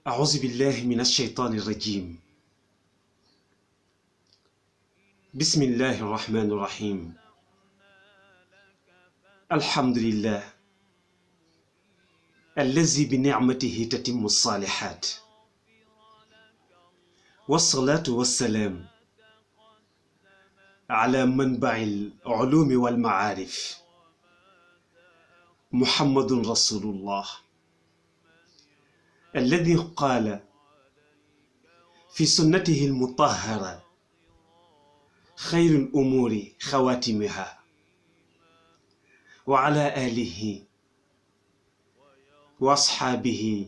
أعوذ بالله من الشيطان الرجيم. بسم الله الرحمن الرحيم. الحمد لله الذي بنعمته تتم الصالحات، والصلاة والسلام على منبع العلوم والمعارف محمد رسول الله، الذي قال في سنته المطهرة: خير الأمور خواتمها. وعلى آله وأصحابه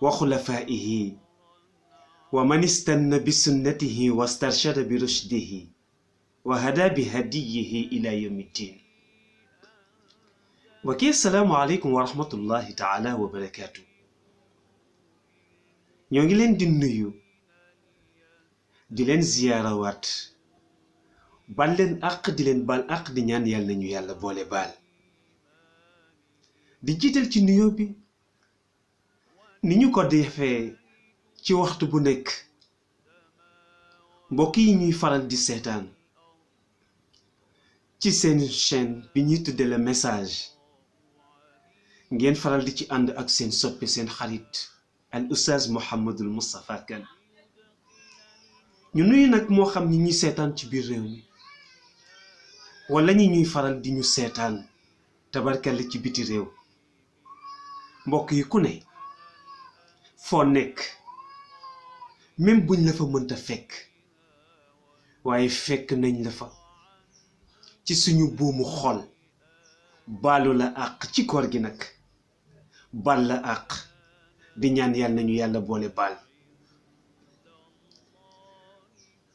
وخلفائه ومن استنى بسنته واسترشد برشده وهدى بهديه إلى يوم الدين. وكي السلام عليكم ورحمة الله تعالى وبركاته. ñoo ngi leen di nuyu di leen ziyaarawaat, bal leen àq di leen bal àq di ñaan yàlla nañu yàlla boole baal. di jiital ci nuyoo bi ni ñu ko defee ci waxtu bu nekk mbokk yi ñuy faral di seetaan ci seen chaîne bi ñuy tudde Le Message, ngeen faral di ci ànd ak seen soppe seen xarit al Oustaz Mouhamadul Moustapha Kane. ñu nuyu nag moo xam ñi ñuy seetaan ci biir réew mi wala ñi ñuy faral di ñu seetaan tabarkalla ci biti réew. mbokk yi ku ne foo nekk, même buñ la fa mënta fekk, waaye fekk nañ la fa ci suñu buumu xol, baalu la àq ci koor gi nag, bal la àq di ñaan yàlla nañu yàlla boole baal.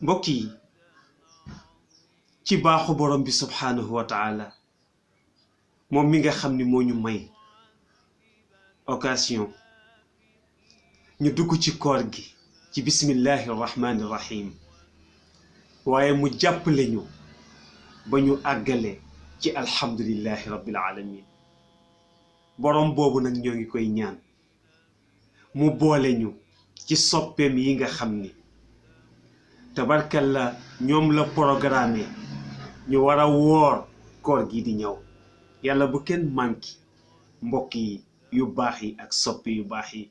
mbokk yi, ci baaxu borom bi subhanahu wa taala, moom mi nga xam ni moo ñu may occasion ñu dugg ci koor gi ci bismillahi rahmani rahim, waaye mu jàppale ñu ba ñu àggale ci alhamdulillahi rabbil alamin. borom boobu nag ñoo ngi koy ñaan mu boole ñu ci soppeem yi nga xam ni tabarkalla ñoom la programme ñu war a woor koor gi di ñëw. yàlla bu kenn manki mbokk yi yu baax yi ak soppi yu baax yi.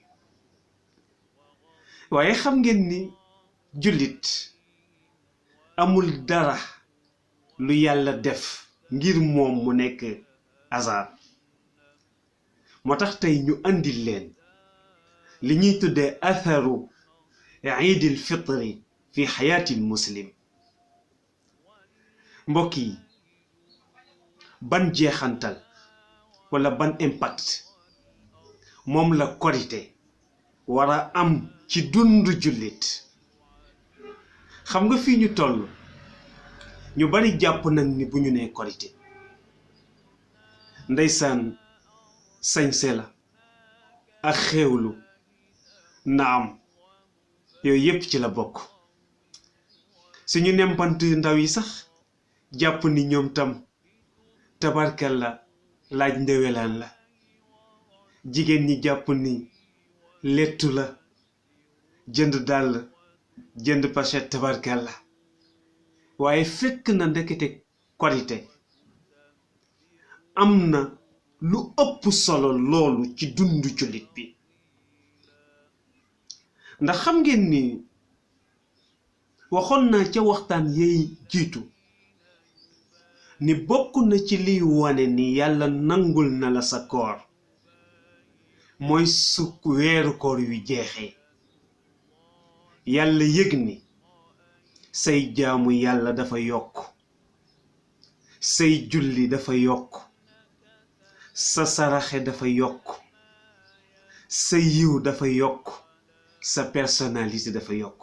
waaye xam ngeen ni jullit amul dara lu yàlla def ngir moom mu nekk hasard. moo tax tey ñu andil leen li ñuy tuddee atharu iidil fitri fi xayaatil muslim. mbokk yi, ban jeexantal wala ban impact moom la korite war a am ci dundu jullit. xam nga fii ñu toll ñu bari jàpp nañ ni bu ñu nee korite ndeysaan sañse la ak xéewlu. naam, yooyu yépp ci la bokk. suñu nempant ndaw yi sax jàpp ni ñoom tam tabarkal la laaj ndewelaan la. jigéen ñi jàpp ni lettu la, jënd dàll, jënd pachet tabarkal la. waaye fekk na ndekete korite am na lu ëpp solo loolu ci dundu jullit bi. ndax xam ngeen ni waxoon naa ca waxtaan yeey jiitu ni bokk na ci liy wane ni yàlla nangul na la sa koor mooy su weeru koor wi jeexee yàlla yëg ni say jaamu yàlla dafa yokk, say julli dafa yokk, sa saraxe dafa yokk, sa yiw dafa yokk, sa personnalité dafa yokk.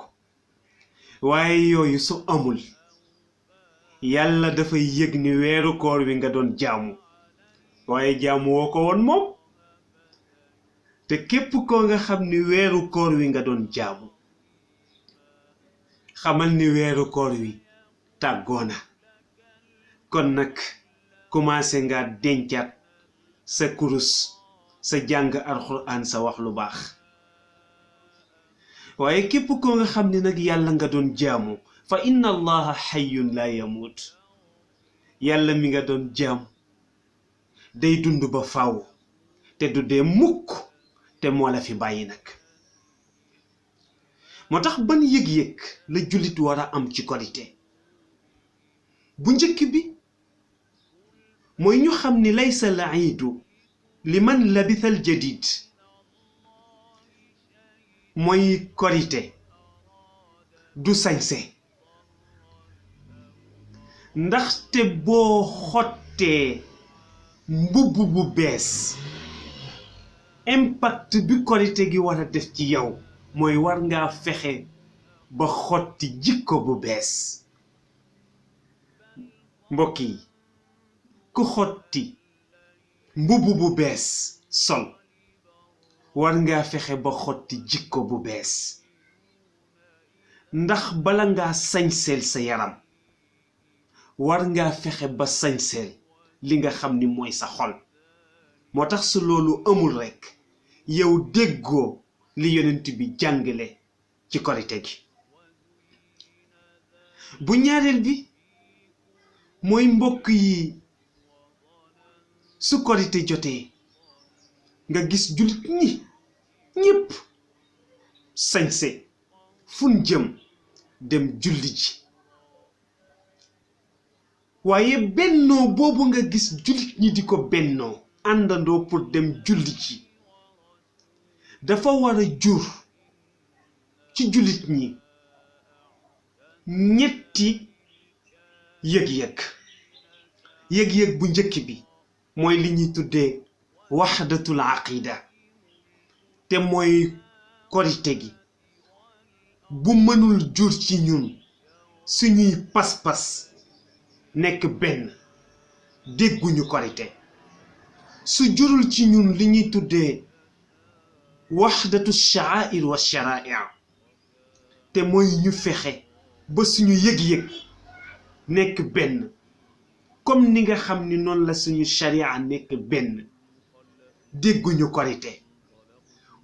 waaye yooyu su amul, yàlla dafay yëg ni weeru koor wi nga doon jaamu waaye jaamu woo ko woon moom. te képp koo nga xam ni weeru koor wi nga doon jaamu, xamal ni weeru koor wi tàggoona. kon nag commencé nga dencaat sa kurus, sa jàng alxuraan, sa wax lu baax. waaye képp ko nga xam ne nag yàlla nga doon jaamu fa inna allaha hayyun la yamut yàlla mi nga doon jaam day dund ba faaw te du dee mukk te moo la fi bàyyi nag moo tax ban yëg-yëg la jullit war a am ci korite bu njëkk bi mooy ñu xam ni laysa al iidu li man labitha al jadid mooy korite du sañse ndaxte boo xottee mbubb bu bees impact bi korite gi war a def ci yow mooy war ngaa fexe ba xotti jikko bu bees mbokk yi ku xotti mbubb bu bees sol war ngaa fexe ba xotti jikko bu bees ndax bala ngaa sañseel sa yaram war ngaa fexe ba sañseel li nga xam ni mooy sa xol moo tax su loolu amul rekk yow déggoo li yonent bi jàngale ci korite gi bu ñaareel bi mooy mbokk yi su korite jotee nga gis jullit ñi ñépp sañse fun jëm dem julli ji waaye bennoo boobu nga gis jullit ñi di ko bennoo àndandoo pour dem julli ji dafa war a jur ci jullit ñi ñetti yëg-yëg yëg-yëg bu njëkk bi mooy li ñuy tuddee waxdatul aqida te mooy korite gi bu mënul jur ci ñun suñuy pas-pas nekk benn dégguñu korite su jurul ci ñun li ñuy tuddee waxdatu sha'air wa shara'i' te mooy ñu fexe ba suñu yëg-yëg nekk benn comme ni nga xam ni noonu la suñu sharia nekk benn dégguñu korite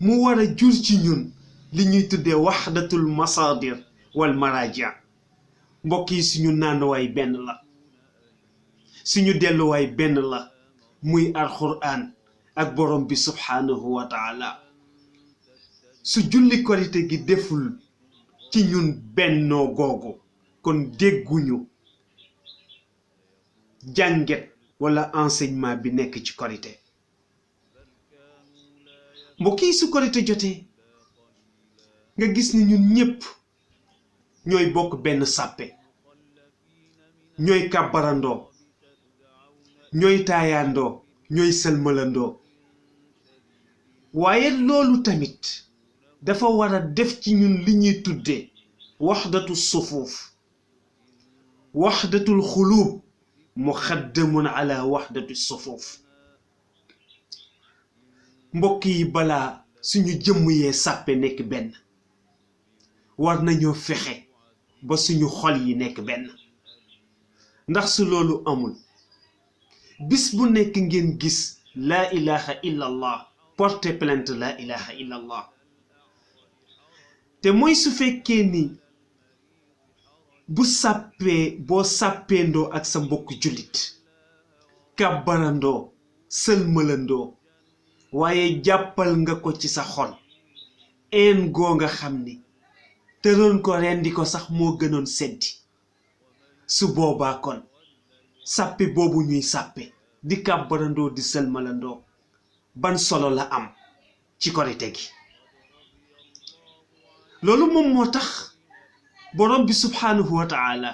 mu war a jur ci ñun li ñuy tuddee waxdatul masadir wal maraji' mbokk yi suñu naanuwaay benn la suñu delluwaay benn la muy alquran ak borom bi subhanahu wa taala su julli korite gi deful ci ñun bennoo googu kon dégguñu jànget wala enseignement bi nekk ci korite mbokk yi su korite jotee nga gis ni ñun ñépp ñooy bokk benn sàppe ñooy kàbbarandoo ñooy taayaandoo ñooy sëlmalandoo waaye loolu tamit dafa war a def ci ñun li ñuy tuddee waxdatu sufuuf waxdatul xuluub muxaddamun ala waxdatu sufuuf mbokk yi balaa suñu jëmm yee sàppe nekk benn war nañoo fexe ba suñu xol yi nekk benn ndax su loolu amul bis bu nekk ngeen gis laa ilaha illa allah porter plainte laa ilaha illa allah te mooy su fekkee ni bu sàppee boo sàppeendoo ak sa mbokk jullit kàbbarandoo sëlmalandoo waaye jàppal nga ko ci sa xol een goo nga xam ni tëroon ko rendi ko sax moo gënoon seddi su boobaa kon sàppe boobu ñuy sàppe di kàbbarandoo di sëlmalandoo ban solo la am ci korite gi loolu moom moo tax borom bi subhanahu wa taala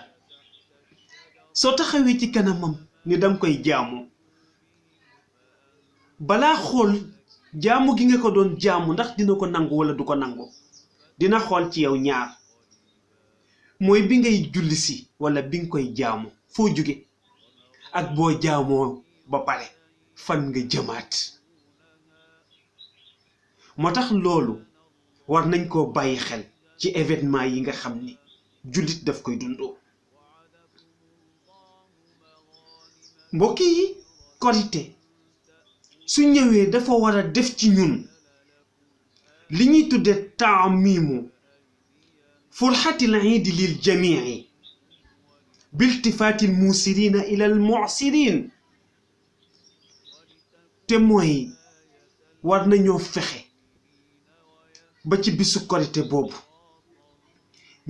soo taxawee ci kanamam ni danga koy jaamu balaa xool jaamu gi nga ko doon jaamu ndax dina ko nangu wala du ko nangu dina xool ci yow ñaar mooy bi ngay julli si wala bi nga koy jaamu foo jóge ak boo jaamoo ba pare fan nga jëmaat moo tax loolu war nañ koo bàyyi xel ci événement yi nga xam ni jullit daf koy dundoo mbokk yi korite su ñëwee dafa war a def ci ñun li ñuy tudde taamimu فرحة العيد للجميع بالتفات الموسرين إلى المعسرين تموي warna ñoo fexé ba ci bisu korité bobu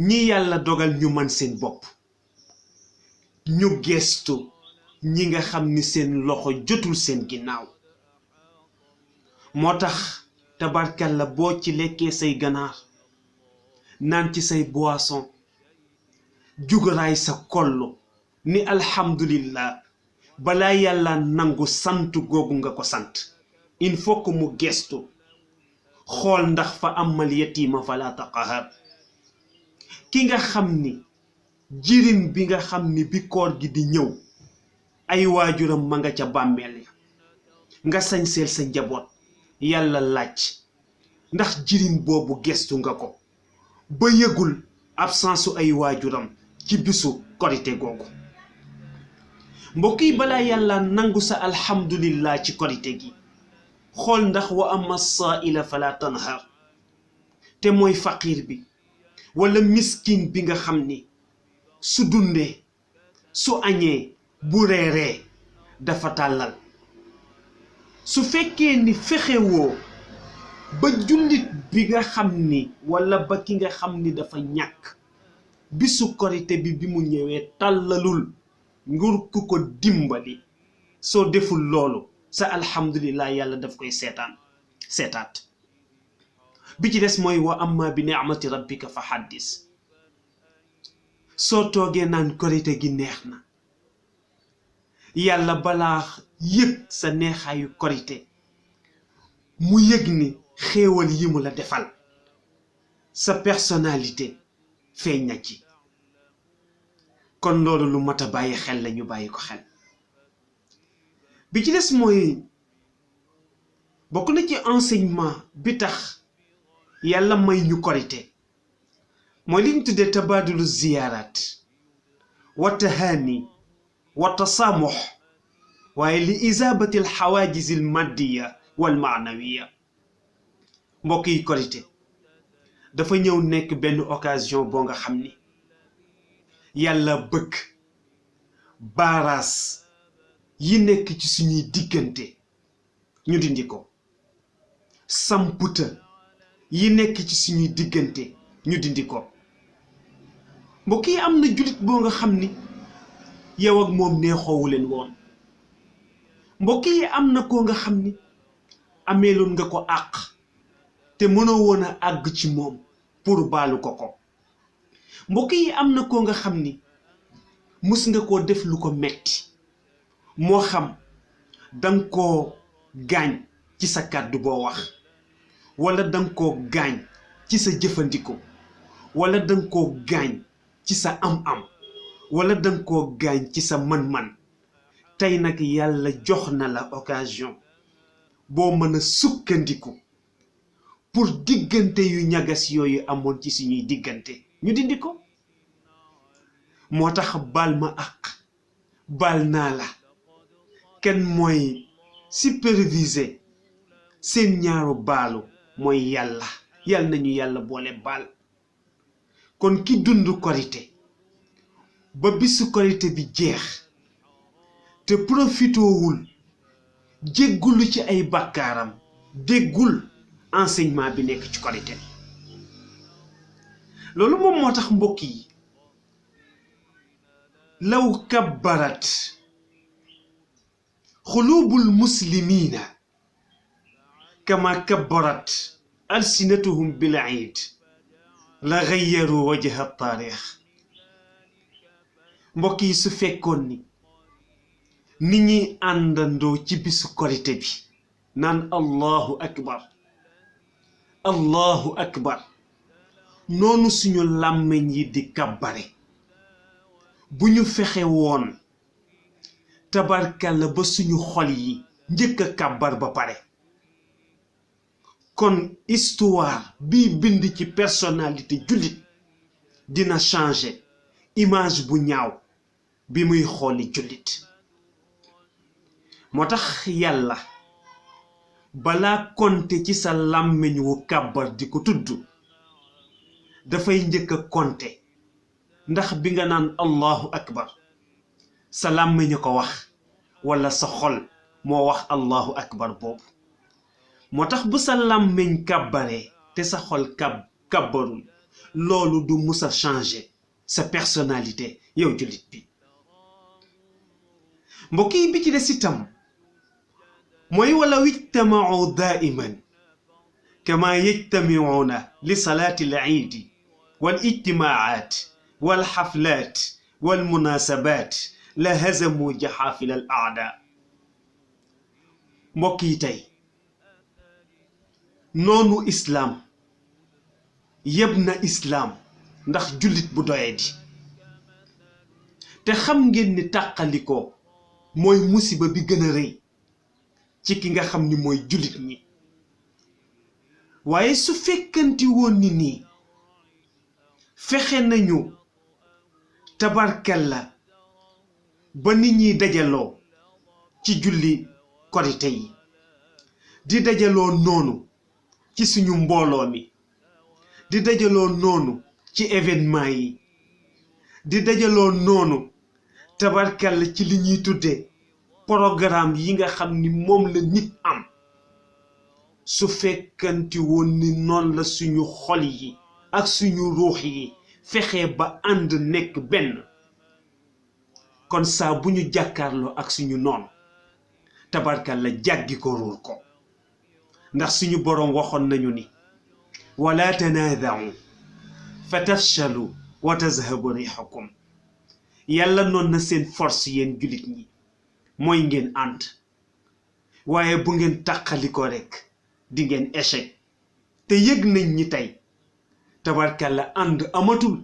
ñi yalla dogal ñu man seen bop ñu gestu ñi nga xamni seen loxo jotul seen ginaaw motax tabarkalla bo ci lekké say ganar nan ci say boisson jugaray sa kollo ni alhamdulillah bala yalla nangu santu gogu nga ko sant il faut que mu gestu xol ndax fa amal yatima fala taqahar ki nga xamni jirim bi nga xamni bi koor gi di ñew ay wajuram ma nga ca bammel nga sañsel sa njabot yalla lacc ndax jirim bobu gestu nga ko ba yegul absence ay wajuram ci bisu korité gogu mbokki bala yalla nangu sa alhamdulillah ci korité gi xol ndax wa amma sa'ila fala tanhar te moy faqir bi wala miskin bi nga xamni su dundé su agné bu réré dafa talal su fekkee ni fexewoo ba jullit bi nga xamni wala ba ki nga xamni dafa ñak bisu korité bi mu ñëwé talalul ngur ku ko dimbali so deful lolu sa alhamdulillah yalla daf koy setat bi ci dess moy wa amma bi ni'mati rabbika fa haddis so toge nan korité gi neexna yalla bala yek sa neexayu korité mu yeg ni xéewal yi mu la defal sa personnalité feñna ci kon lolu lu mata baye xel lañu baye ko xel bi ci dess moy bokku na ci enseignement bi tax yalla may ñu korité moy liñ tuddé tabadulu ziyarat wa tahani wa tasamuh wa li izabati al hawajiz al maddiya wal ma'nawiyya mbokki korité dafa ñew nek ben occasion bo nga xamni yalla bëgg baras yi nek ci suñuy digënté ñu dindi ko samputa yi nek ci suñuy digënté ñu dindi ko mbokki amna julit bo nga xamni yow ak mom neexowu len won mbokki amna ko nga xamni amelon nga ko ak te mëno wona ag ci mom pour balu ko mbokki amna ko nga xamni mus nga ko def lu ko metti mo xam dang ko gañ ci sa kaddu bo wax wala dang ko gañ ci sa jëfandiko wala dang ko gañ ci sa am wala dang ko gañ ci sa man tay nak yalla jox na la occasion bo meuna sukkandiku pour digënté yu ñagas yoyu amon ci suñuy digënté ñu dindi ko motax balma ak balna la ken moy superviser sen ñaaru balu moy yalla yal nañu yalla bolé bal kon ki dundu korité ba bisu korité bi jeex te profitowul jéggulu ci ay bakaram déggul enseignement bi nek ci korité lolu mom motax mbokk yi law kabbarat khulubul muslimina kama kabbarat alsinatuhum bil eid la ghayyaru wajha at-tarikh mbokk yi su fekkon ni nit ñi andando ci bisu korité bi nan allahu akbar nonu suñu làmmeñ yi di kabbare buñu fexé won tabarkal ba suñu xol yi ñëk kabbar ba paré kon histoire bi bind ci personnalité julit dina changer image bu ñaaw bi muy xoli julit motax yalla bala konté ci sa làmmeñ wu kabbar di ko tuddu dafay njëkk a compter ndax bi nga naan allahu akbar sa làmmiñ a ko wax wala sa xol moo wax allahu akbar boobu. moo tax bu sa làmmiñ kàbbaree te sa xol kàbbarul loolu du musa changer sa personnalité yow jullit bi. mbokk yi bi ci des itam mooy walaw ijtamau daiman kama yajtamiuna li salaati al iidi wal ijtimaat wal xaflaat wal munasabaat la hazamu jaxaafil al aada. mbokk yi tey noonu islaam yëb na islaam ndax jullit bu doyadi te xam ngeen ni tàqalikoo mooy musiba bi gën a rëy ci ki nga xam ni mooy jullit ñi. waaye su fekkanti woon ni nii fexe nañu tabarkalla ba nit ñi dajaloo ci julli korite yi di dajaloo noonu ci suñu mbooloo mi di dajaloo noonu ci événement yi di dajaloo noonu tabarkalla ci li ñuy tudde programme yi nga xam ni moom la nit am. su fekkanti woon ni noonu la suñu xol yi ak suñu ruux yi fexe ba ànd nekk benn kon saa bu ñu jàkkaarloo ak suñu noonu tabarkalla jàggi ko ruur ko ndax suñu boroom waxoon nañu ni wala tanaaza'u fa tafshalu wa tazhabu riihukum. yàlla noon na seen force yéen jullit ñi mooy ngeen ànd waaye bu ngeen tàqali ko rekk di ngeen échec. te yëg nañ ñi tey tabarkalla ànd amatul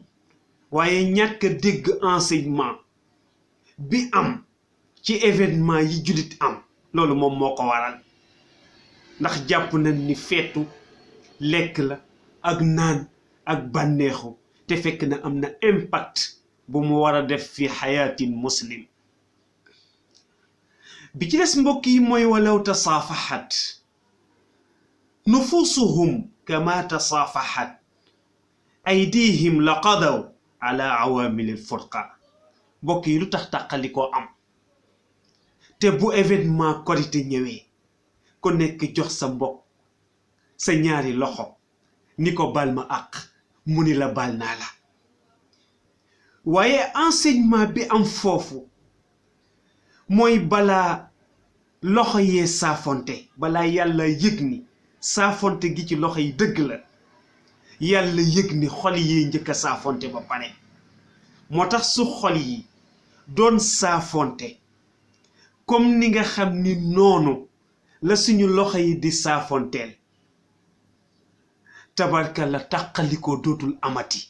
waaye ñàkk a dégg enseignement bi am ci événement yi jullit am loolu moom moo ko waral ndax jàpp nañ ni feetu lekk la ak naan ak bànneexu te fekk na am na impact bu mu war a def fi xayaatin muslim. bi ci des mbokk yi mooy walaw tasaafaxat nufusuhum kama tasaafaxat aydihim la qadaw ala awaamilil furqa. mbokk yi lu tax tàqalikoo am te bu événement korite ñëwee ku nekk jox sa mbokk sa ñaari loxo ni ko bal ma àq mu ni la bal naa la. waaye enseignement bi am foofu mooy balaa loxo yee saafonte balaa yàlla yëg ni saafonte gi ci loxo yi dëgg la yàlla yëg ni xol yee njëkk a saafonte ba pare. moo tax su xol yi doon saafonte comme ni nga xam ni noonu la suñu loxo yi di saafonteel tabarka la tàqalikoo dootul amati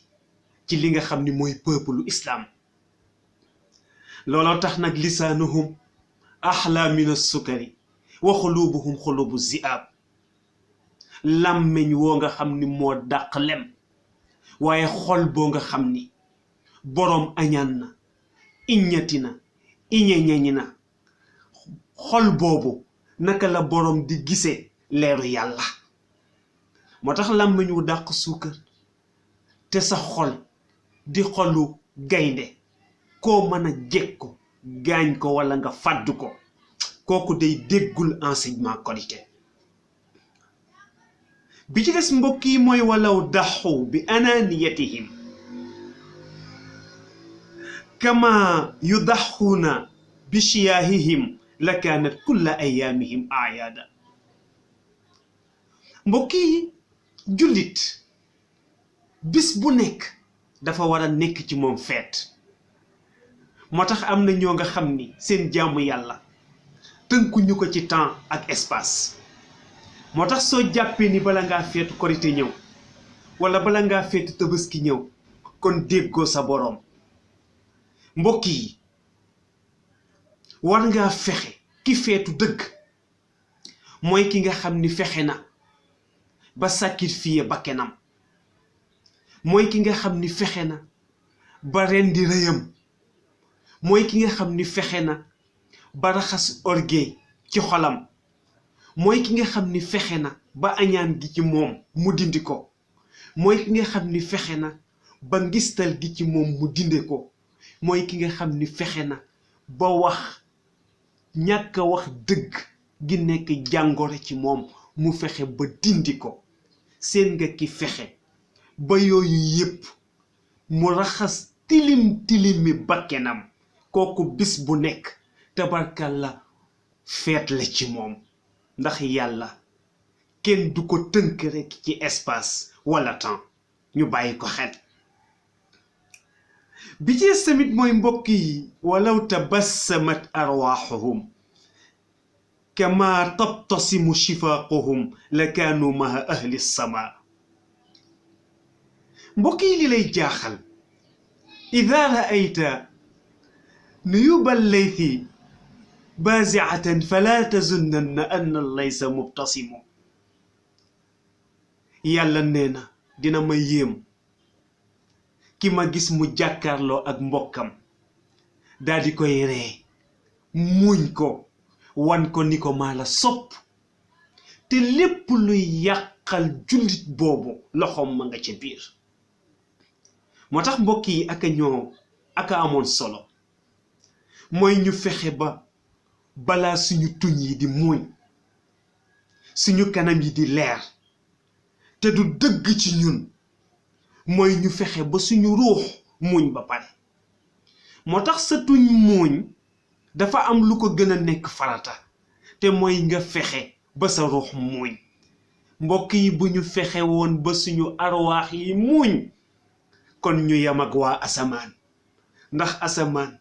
ci li nga xam ni mooy peuple islam. looloo tax nag lisaanuhum axlaa mina sukari wa xulubuhum xulubu ziab. làmmeñ woo nga xam ni moo dàq lem waaye xol boo nga xam ni boroom añaan na iññati na iñeñeñi na xol boobu naka la boroom di gisee leeru yàlla. moo tax làmmeñ wu dàq suukar te sa xol di xolu gaynde koo mën a jekku gaañ ko walla nga fàdd ko kooku day déggul enseignement korité. bi ci des mbokk yi mooy walaw daxu bi ananiyatihim kama yudaxuuna bi shiyaahihim la kaanat kulla ayaamihim ayaada. mbokk yi jullit bis bu nekk dafa war a nekk ci moom feet. moo tax am na ñoo nga xam ni seen jaamu yàlla tënkuñu ko ci temps ak espace. moo tax soo jàppee ni bala ngaa feetu korite ñëw wala bala ngaa feetu tabaski ñëw kon déggoo sa boroom. mbokk yi war ngaa fexe ki feetu dëgg mooy ki nga xam ni fexe na ba sacrifier bakkenam, mooy ki nga xam ni fexe na ba rendi rëyam, mooy ki nga xam ni fexe na ba raxas orgueil ci xolam, mooy ki nga xam ni fexe na ba añaan gi ci moom mu dindi ko, mooy ki nga xam ni fexe na ba ngistal gi ci moom mu dinde ko mooy ki nga xam ni fexe na ba wax ñàkk a wax dëgg gi nekk jàngoro ci moom mu fexe ba dindi ko seen nga ki fexe ba yooyu yépp mu raxas tilimi bakkenam kooku bis bu nekk tabarkalla feet la ci moom ndax yàlla kenn du ko tënk rekk ci espace wala temps ñu bàyyi ko xel bi ci tamit mooy mbokk yi walaw tabassamat arwaaxuhum kama tabtasimu shifaaquhum la kaanu maha ahli sama mbokk yi li lay jaaxal ida raayta nuyuba laythi baaziatan fala tazunnanna anna laysa mubtasimu yàlla nee na dina ma yéem ki ma gis mu jàkkaarloo ak mbokkam daal di koy ree muuñ ko wan ko ni ko maa la sopp te lépp luy yàqal jullit boobu loxoom ma nga ca biir moo tax mbokk yi aka amoon solo mooy ñu fexe ba balaa suñu tuñ yi di muuñ suñu kanam yi di leer te du dëgg ci ñun mooy ñu fexe ba suñu ruux muuñ ba pare moo tax sa tuñ muuñ dafa am lu ko gën a nekk farata te mooy nga fexe ba sa ruux muuñ mbokk yi bu ñu fexe woon ba suñu arwaax yi muuñ kon ñu yam ak waa asamaan ndax asamaan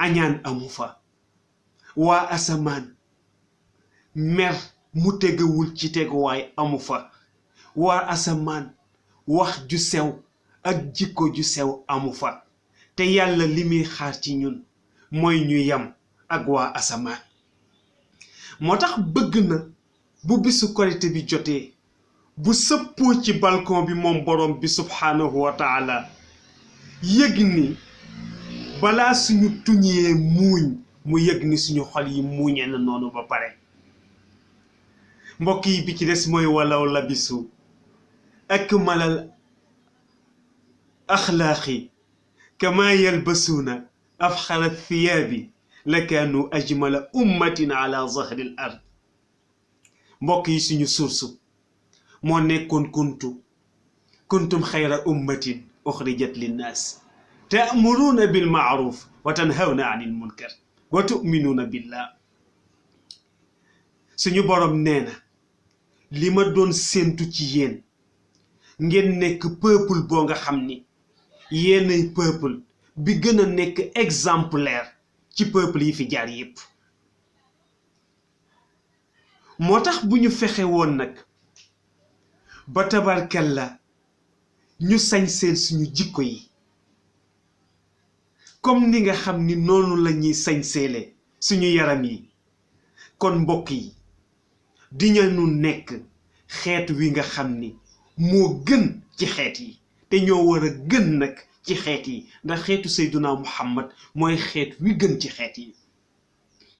añaan amu fa waa asamaan mer mu tegewul ci teguwaay amu fa waa asamaan wax ju sew ak jikko ju sew amu fa te yàlla li muy xaar ci ñun mooy ñu yam ak waa asamaan moo tax bëgg na bu bisu korite bi jotee bu sëppoo ci balcon bi moom borom bi subhaanahu wa taala yëg ni balaa suñu tuñee muuñ mu yëg ni suñu xol yi muuñee na noonu ba pare mbokk yi bi ci des mooy walaw labisu akmalal axlaaqi kama yalbasuuna afxara thiyaabi la kaanu ajmala ummatin ala zahri l ard mbokk yi suñu sursu moo nekkoon kuntum xayra ummatin uxrijat linnaas ta'muruuna bil ma'ruf wa tanhawna anil munkar wa tu'minuuna billah suñu borom nee na li ma doon séentu ci yéen ngeen nekk peuple boo nga xam ni yéenay peuple bi gën a nekk exemplaire ci peuple yi fi jaar yépp moo tax bu ñu fexe woon nag ba tabarkalla ñu sañseel suñu jikko yi comme ni nga xam ni noonu la ñuy sañseele suñu yaram yi kon mbokk yi dinañu nekk xeet wi nga xam ni moo gën ci xeet yi te ñoo war a gën nag ci xeet yi ndax xeetu Seyduna Muhammad mooy xeet wi gën ci xeet yi